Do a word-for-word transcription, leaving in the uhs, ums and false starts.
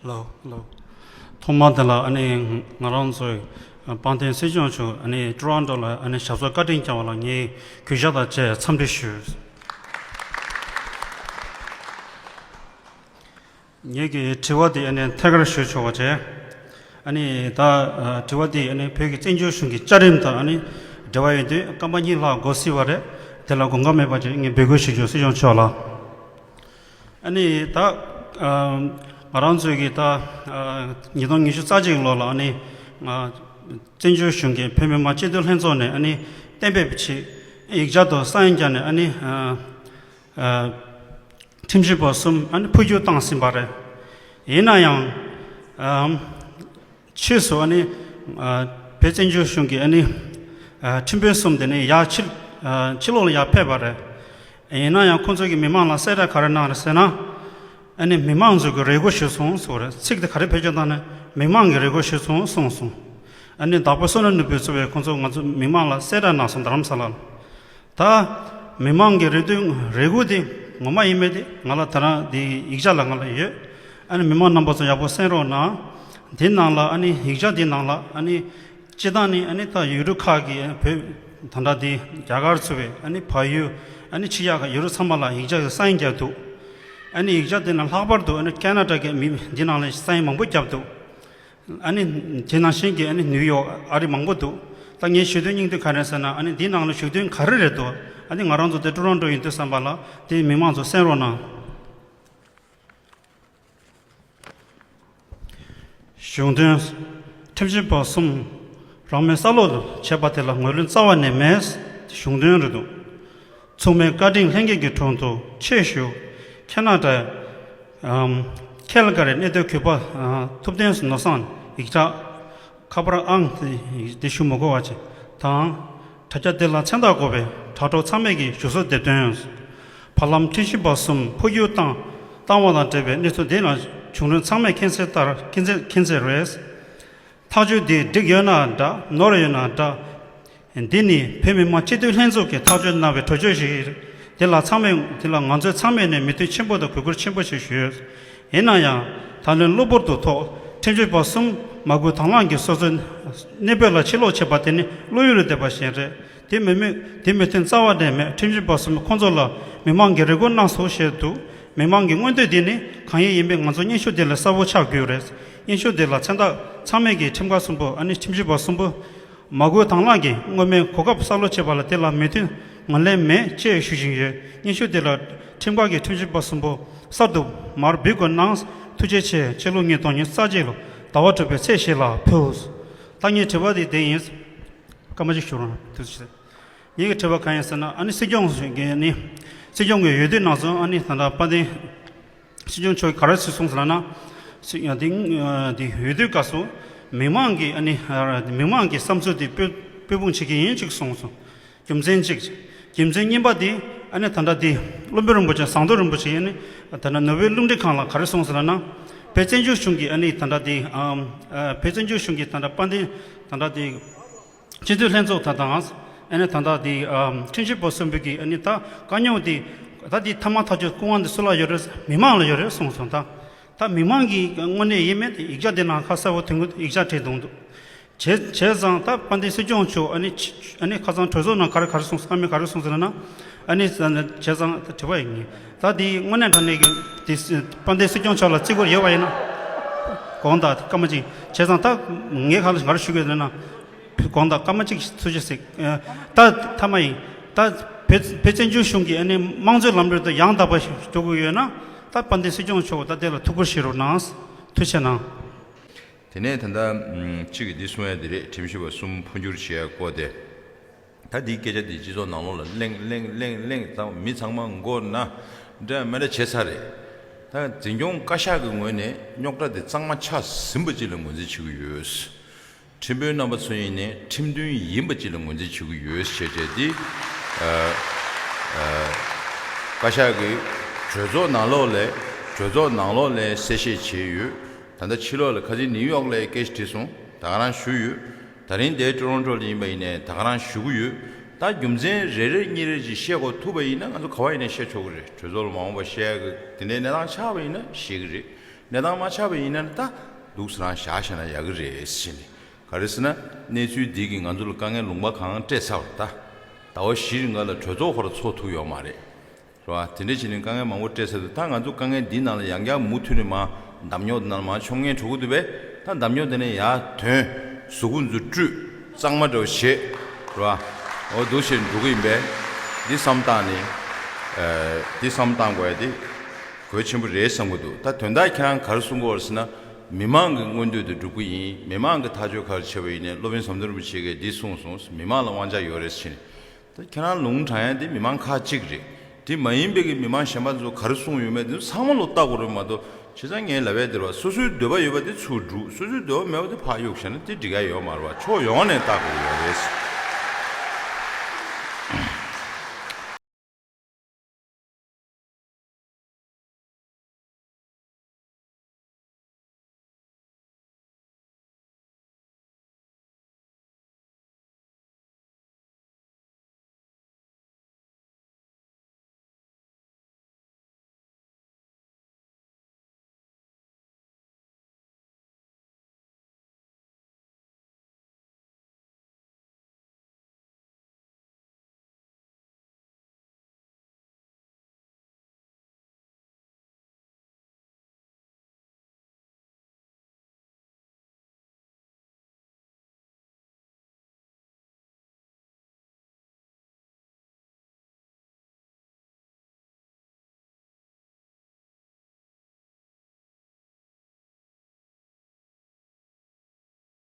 ལགས་ལགས། ཐོག་མར་དེ་ལ་ཨ་ནི་ང་རང་ཚོའི་དཔལ་ལྡན་སྲིད་སྐྱོང་མཆོག་ཨ་ནི་ཀྲོ་རོན་ཀྲོ་ལ་ཨ་ནི་ཞབས་སོར་བཀའ་དྲིན་བསྐྱངས་པ་ལ་ངས་གུས་ཞབས་དང་བཅས་འཚམས་འདྲི་ཞུ། ངེད་ཀྱི་དྲི་བ་དེ་ཨ་ནི་ཐད་ཀར་ཞུ་ཆོག་པ་བྱས། ཨ་ནི་ད་དྲི་བ་དེ་ཨ་ནི་བོད་ཀྱི་བཙན་བྱོལ་གཞུང་གི་བཅའ་ཁྲིམས་དང་ཨ་ནི་འབྲེལ་བ་ཡོད་དུས་སྐར་མ་གཉིས་ལྷག་འགོར་སྲིད་པ་རེད། དེ་ལ་དགོངས་འགལ་མེད་པ་བྱས་ངས་འབོད་སྐུལ་ཞུ་རྒྱུ། སྲིད་སྐྱོང་མཆོག་ལ། ཨ་ནི་ད་ང་རང་ཚོའི་གི་ད་ཉིས་སྟོང་ཉི་ཤུ་རྩ་གཅིག་ལོ་ལ་ཨ་ནི་བཙན་བྱོལ་གཞུང་གི་བོད་མི་མང་སྤྱི་འཐུས་ལྷན་ཚོགས་ནས་ཨ་ནི་གཏན་འབེབས་བྱས། ཡིག་ཆ་དང་ས་ཡིག་བརྒྱབ་ནས་ཨ་ནི། ཁྲིམས་ཞིབ་པ་གསུམ་ཨ་ནི་འཕོ་འགྱུར་བཏང་ཟིན་པ་རེད། ཡིན་ན་ཡང་ཕྱིས་སུ་ཨ་ནི་བོད་བཙན་བྱོལ་གཞུང་གི་ཨ་ནི་ཁྲིམས་དཔོན་གསུམ་དེ་ནི་ཡར་ཕྱི་ཕྱི་ལོགས་ལ་ཡར་ཕེབས་པ་རེད། ཡིན་ན་ཡང་ཁོང་ཚོ་གིས་མི་མང་ལ་གསལ་བསྒྲགས་ག་རེ་གནང་རེད་ཟེར་ན། ཨ་ནི་མི་མང་ཚོ་གི་རེ་སྐུལ་ཞུས་སོང་ཟེར་བ་རེད། ཚིག་དེ་ག་རེ་བེད་སྤྱོད་བཏང་ན་མི་མང་གི་རེ་སྐུལ་ཞུས་སོང་གསུངས་སོང་། ཨ་ནི་བདག་པོ་བསོད་ནམས་ནོར་བུས་གཙོས་པའི་ཁོང་ཚོ་ང་ཚོ་མི་མང་ལ་གསལ་བསྒྲགས་གནང་སོང་རྡ་རམ་ས་ལ་ལ། ད་མི་མང་གི་རེ་འདུན་རེ་སྐུལ་དེ་ངོ་མ་ཡིན་མེད་དེ་ང་ལ་ད་རང་དེ་ཡིག་ཆ་ལ་ང་ལ་ཡོད། ཨ་ནི་མི་མང་རྣམ་པ་ཚོ་ཡག་པོ་གསན་རོགས་གནང་། དེ་ནང་ལ་ཨ་ནི་ཡིག་ཆ་དེ་ནང་ལ་ཨ་ནི་སྤྱི་བཏང་ནི་ཨ་ནི་ད་ཡུལ་གྲུ་ཁག་གི་བོད་ད་ལྟ་དེ་རྒྱ་གར་ཚུད་པའི་ཨ་ནི་བལ་ཡུལ་ཨ་ནི་ཕྱི་རྒྱལ་ཁག་ཡུལ་གྲུ་ཚང་མ་ལ་ཡིག་ཆ་གི་ས་ཡིག་རྒྱག་འདུག་ཨ་ནི་ཡིག་ཆ་དེ་ནང་ལྷག་པར་དུ་ཨ་ནི་ཁེ་ན་ཌ་གི་མི་འདི་ནང་ལ་ས་ཡིག་མང་པོ་བརྒྱབ་འདུག་ཨ་ནི་དེ་ནང་བཞིན་གྱི་ཨ་ནི་ནིའུ་ཡོག་ཨ་རི་མང་པོ་འདུག་ད་ངས་ཞུ་དོན་སྙིང་དོན་ག་རེ་ཟེར་ན་ཨ་ནི་འདི་ནང་ལ་ཞུ་དོན་ག་རེ་རེད་འདུག་ཨ་ནི་ང་རང་ཚོ་དེ་ཀྲོ་རོན་ཀྲོ་ཡིན་དུས་བསམ་པ་ལ་དེ་མི་མང་ཚོ་གསན་རོགས་གནང་། གཞུང་དོན། ཁྲིམས་ཞིབ་པ་གསུམ་རང་མོས་གསར་སློག་བྱས་པ་དེ་ལ་ངོས་ལེན་རྩ་བ་ནས་མེད། གཞུང་དོན་རེད་འདུག་མཚུངས་མེད་བཀའ་དྲིན་ལྷན་རྒྱས་ཀྱི་དྲུང་དུ་ཆེད་ཞུ། ཁེ་ན་ཌ། ཨམ། ཁེལ་ག་རི་གནས་སྡོད་གུས་པ། ཨ། ཐུབ་བསྟན་ནོར་བཟང་ཡིག་ཆ། ཁ་པར་ཨང་དེ་དེ་ཞུ་མི་དགོས་པ་བྱས་དང་། དྲ་རྒྱ་དེ་ལ་མཚན་རྟགས་དགོས་པའི་དྲ་གྲོགས་ཚང་མས་ཀྱི་བཞུགས་གསོལ་འདེབས་དོན། བར་ལམ་ཁྲིམས་ཞིབ་པ་གསུམ་འཕོ་འགྱུར་བཏང་བཏང་བ་དང་འབྲེལ་བའི་གནས་ཚུལ་འདི་ནང་བྱུང་རིམ་ཚང་མས་མཁྱེན་གསལ་ལྟར་མཁྱེན་གསལ་མཁྱེན་གསལ་རེད། ཐག་གཅོད་འདི་འགྲིག་ཡོད་ན་འདྲ་ནོར་ཡོད་ན་འདྲ། འདི་ནི་བོད་མི་མང་སྤྱི་འཐུས་ལྷན་ཚོགས་ཀྱིས་ཐག་གཅོད་གནང་བའི་གྲོས་ཆོད་ཞིག་རེད། དེ་ལ་ཚང་མས་དེ་ལ་ང་ཚོས་ཚང་མས་ནས་མོས་མཐུན་ཆེན་པོ་དང་གུས་བཀུར་ཆེན་པོ་ཞིག་ཞུ་ཡོད། ཡིན་ན་ཡང་ད་ལན་གློ་བུར་དུ་ཐོག་ཁྲིམས་ཞིབ་པ་གསུམ་མ་གུས་དང་བླངས་ཀྱིས་སོ་སོའི་གནས་བབ་ལ་ཕྱིར་ལོག་བྱས་པ་དེ་ནི་བློ་ཡུལ་ལས་འདས་པ་ཞིག་རེད། དེ་མི་མོས་དེ་མོས་མཐུན་རྩ་བ་ནས་མེད། ཁྲིམས་ཞིབ་པ་གསུམ་ཁོང་ཚོ་ལ་མི་མང་གིས་རེ་སྐུལ་གནང་སོང་ཞེས་འདུག་མི་མང་གི་མངོན་འདོད་འདི་ནི་གང་ཡིན་ཡིན་པས་ང་ཚོ་སྙན་ཞུ་འདི་ལ་གསལ་པོ་ཆགས་དགོས་རེད། སྙན་ཞུ་འདི་ལ་མཚན་རྟགས་ཚང་མས་ཀྱི་ཁྲིམས་ཁང་གསུམ་པོ་ཨ་ནི་ཁྲིམས་ཞིབ་པ་གསུམ་པོ་མ་གུས་དང་བླངས་ཀྱིས་སྔོན་མའི་གོ་སྐབས་གསར་སློག་བྱས་པ་ལ་དེ་ལ་མོས་མཐུན་ངོས་ལེན་མེད་ཅེས་ཞུ་བཞིན་ཡོད། སྙན་ཞུ་འདི་ལ་ཁྲིམས་ཁང་གི་ཁྲིམས་ཞིབ་པ་གསུམ་པོ་གསར་དུ་མར་འབུད་དགོས་གནང་། ཐུགས་རྗེ་ཆེ། ཕྱི་ལོ་ཉིས་སྟོང་ཉི་ཤུ་རྩ་གཅིག་ལོ་ཟླ་བ་དྲུག་པའི་ཚེས་བཞི་ལ་ཕུལ། ད་ངའི་དྲི་བ་དེ་དེ་ཡིན། སྐར་མ་གཅིག་ཞུ་རོགས་ཐུགས་རྗེ་ཆེ། ངེད་ཀྱི་དྲི་བ་གང་ཡིན་ཟེར་ན་ཨ་ནི་སྲིད་སྐྱོང་གི་ཨ་ནི་སྲིད་སྐྱོང་གི་འོས་བསྡུ་ནང་སོང་ཨ་ནི་ད་ལྟ་དཔལ་ལྡན་སྲིད་སྐྱོང་མཆོག་གིས་ག་རེ་ཞུས་སོང་ཟེར་ན། སྲིད་ཡང་དེ་དེ་འོས་བསྡུའི་སྐབས་སུ་མི་མང་གིས་ཨ་ནི་མི་མང་གི་བསམ་ཚུལ་དེ་དཔེ་དཔེ་སྤུངས་བྱེད་ཀྱི་ཡིན་ཅིག་གསུངས་སོང་། རྒྱུ་མཚན་གཅིག་རྒྱུ་མཚན་གཉིས་པ་དེ་ཨ་ནི་ད་ལྟ་དེ་སློབ་དཔོན་རིན་པོ་ཆེ་ཟངས་མདོག་རིན་པོ་ཆེ་ཨ་ནི་ད་ལྟ་ནོར་ཝེ་རླུང་འཕྲིན་ཁང་ལ་ག་རེ་གསུངས་ཟེར་ན། བོད་བཙན་བྱོལ་གཞུང་གི་ཨ་ནི་ད་ལྟ་དེ་ཨམ་ཨ་བོད་བཙན་བྱོལ་གཞུང་གི་ད་ལྟ་དཔལ་ལྡན་ད་ལྟ་དེ། སྤྱི་འཐུས་ལྷན་ཚོགས་དང་དང་། ཨ་ནི་ད་ལྟ་དེ་ཨ་ཁྲིམས་ཞིབ་པ་གསུམ་པོ་གིས་ཨ་ནི་ད་དཀའ་རྙོག་དེ་ད་དེ་མཐའ་མ་ཐག་གཅོད་སྐུ་དབང་དེ་སུ་ལ་ཡོད་རེད། མི་མང་ལ་ཡོད་རེད་གསུངས་སོང་། ད་ད་མི་མང་གིས་དངོས་གནས་ཡིན་མེད་དེ་ཡིག་ཆ་དེ་ནང་ཁ་གསལ་པོ་དོན་གུ་ཡིག་ཆ་བྲིས་གཏོང་འདུག་བྱས་བྱས་ཙང་ད་དཔལ་ལྡན་སྲིད་སྐྱོང་མཆོག་ཨ་ནི་ཨ་ནི་ཁ་སང་གྲོས་ཚོགས་ནང་ག་རེ་ག་རེ་གསུངས་ཨ་མི་ག་རེ་གསུངས་ཟེར་ན། ཨ་ནི་བྱས་ཙང་ད་དྲི་བ་ཡིན་ད་དེ་དངོས་གནས་དྲང་གནས་ཀྱི་དེ་དཔལ་ལྡན་སྲིད་སྐྱོང་མཆོག་ལ་བརྩི་བཀུར་ཡོད་པ་ཡིན་ན། དགོངས་དག་སྐར་མ་གཅིག་བྱས་ཙང་ད་ངས་ག་ལ་ག་རེ་ཞུ་དགོས་ཟེར་ན། དགོངས་དག་སྐར་མ་གཅིག་ཐུགས་རྗེ་གཟིགས། ད་མཐའ་མ་ཡིན། ད་བོད་བོད་བཙན་བྱོལ་གཞུང་གི་ཨ་ནི་དམངས་གཙོའི་ལམ་རིམ་དུ་ཡང་དག་པ་ཞིག་འགྲོ་དགོས་ཡོད་ན། ད་དཔལ་ལྡན་སྲིད་སྐྱོང་མཆོག་ད་དེ་ལ་ཐུགས་ཁུར་བཞེས་རོགས་གནང་། ཐུགས་རྗེ་གནང་། དེ་ནས་ད་ལྟ་གཅིག་གིས་འདི་གསུང་ཡ་དེ་རེད། ཁྲིམས་ཞིབ་པ་གསུམ་འཕོ་འགྱུར་བྱེད་ཡ་སྐོར་དེ། ད་འདིའི་སྐད་ཆ་དེ་སྤྱི་ཚོགས་ནང་ལོགས་ལ་གླེང་གླེང་གླེང་གླེང་ཙང་མི་ཚང་མ་མགོ་ན་འདྲ་མི་འདྲ་བྱེད་ཚར་རེད། ད་འཛིན་སྐྱོང་བཀའ་ཤག་གི་ངོས་ནས་རྙོག་དྲ་དེ་གཙང་མ་ཆགས་ཟིན་པ་ཅིག་ལ་ངོས་འཛིན་བྱེད་ཀྱི་ཡོད། ཁྲིམས་དཔོན་རྣམ་པ་ཚོ་ཡིན་ནའི་ཁྲིམས་མཐུན་ཡིན་པ་ཅིག་ལ་ངོས་འཛིན་བྱེད་ཀྱི་ཡོད་ཞེས་བྱས་ཏེ། ཨ་ཨ་བཀའ་ཤག་གིས་གྲོས་ཚོགས་ནང་ལོགས་ལས་གྲོས་ཚོགས་ནང་ལོགས་ལས་གསལ་བཤད་བྱས་ཡོད། ད་ལྟ་ཕྱི་ལོགས་ལ་ཁ་སང་ནིའུ་ཡོག་ལ་སྐད་ཆ་དྲིས་སོང་། ད་ག་རང་ཞུས་ཡོད། ད་རིང་འདིར་ཊོ་རོན་ཊོ་ལ་ཡིན་པ་ཡིན་ནའི་ད་ག་རང་ཞུ་གི་ཡོད། ད་རྒྱུ་མཚན་རེ་རེ་གཉིས་རེ་ཅིག་བཤད་དགོས་ཐུག་པ་ཡིན་ན་ང་ཚོ་ག་པར་ཡིན་ནའི་བཤད་ཆོག་གི་རེད། གྲོས་ཚོགས་ལ་མ་འོངས་པ་བཤད་ཡག་གི་དེ་འདྲའི་གནས་སྟངས་ཆགས་པ་ཡིན་ན་བཤད་གི་རེད། གནས་སྟངས་མ་ཆགས་པ་ཡིན་ན་ད་འདུག་སེ་རང་བཞག་བཞག་ན་ཡག་གི་རེད་ཟེར་ནས། ག་རེ་ཟེར་ན་གནས་ཚུལ་འདི་གིས་ང་ཚོ་ལ་དཀའ་ངལ་ལུང་པ་གང་སྤྲད་ཚར་བ་རེད། ད་ཟླ་བ་བཞི་རིང་ག་ལ་གྲོས་ཚོགས་ཁོ་ར་ཚོགས་ཐུབ་ཡོད་མ་རེད། རེད་བ། དེ་འདྲ་བྱས་ནས་དཀའ་ངལ་མང་པོ་སྤྲད་ཚར་འདུག་ད་ང་ཚོ་དཀའ་ངལ་འདི་ནང་ལ་ཡང་བསྐྱར་མུ་མཐུད་ནས་མར་འདམ་རྙོག་འདི་ནང་ལ་མར་མཆོང་མཁན་འགྲོ་གི་འདུག་པས། ད་འདམ་རྙོག་འདི་ནས་ཡར་ཐོན། གཟུགས་པོ་འཛུགས་སྐྲུན་གཙང་མ་འདྲ་བོ་བྱེད། རེད་བ། འོ་འདུག་བྱས་འགྲོ་གི་ཡིན་པས། འདི་བསམ་བཏང་ནས། ཨ། འདི་བསམ་བཏང་དགོས་ཡ་དེ་གལ་ཆེན་པོ་རེད་བསམ་གྱི་འདུག་ད་དོན་དག་ཁྱེད་རང་ག་རེ་གསུང་གི་ཡོད་རེད་ཟེར་ན། མི་མང་གི་མངོན་འདོད་དེ་སྒྲུབ་ཀྱི་ཡིན། མི་མང་གི་ཐག་གཅོད་ག་རེ་བྱས་པ་ཡིན་ནའི་སློབ་དཔོན་ཟམ་གདོང་རིན་པོ་ཆེ་གིས་འདི་གསུངས་སོང་། མི་མང་ལ་དབང་ཆ་ཡོད་རེད་ཟེར་ནས། ད་ཁྱེད་རང་ལུང་དྲངས་ཡ་དེ་མི་མང་ཁག་གཅིག་རེད། དེ་མ་ཡིན་པའི་གི་མི་མང་གཞན་པ་ཚོ་ག་རེ་གསུངས་ཡོད་མེད་དེ་ཚང་མ་ལོག་ལྟ་དགོས་རེད་མ་གཏོགས། བྱས་ཙང་ངས་ལབ་ཡ་དེ་རེད་བ། སོ་སོའི་འདོད་པ་ཡོད་པ་དེ་ཚུར་སྒྲུག་སོ་སོའི་འདོད་པ་མེད་པ་དེ་ཕར་གཡུག་བཞག་ན་དེ་འགྲིག་ཡ་ཡོད་མ་རེད་བ། ཕྱོགས་ཡོངས་ནས་ལྟ་དགོས་ཡོད་རེད།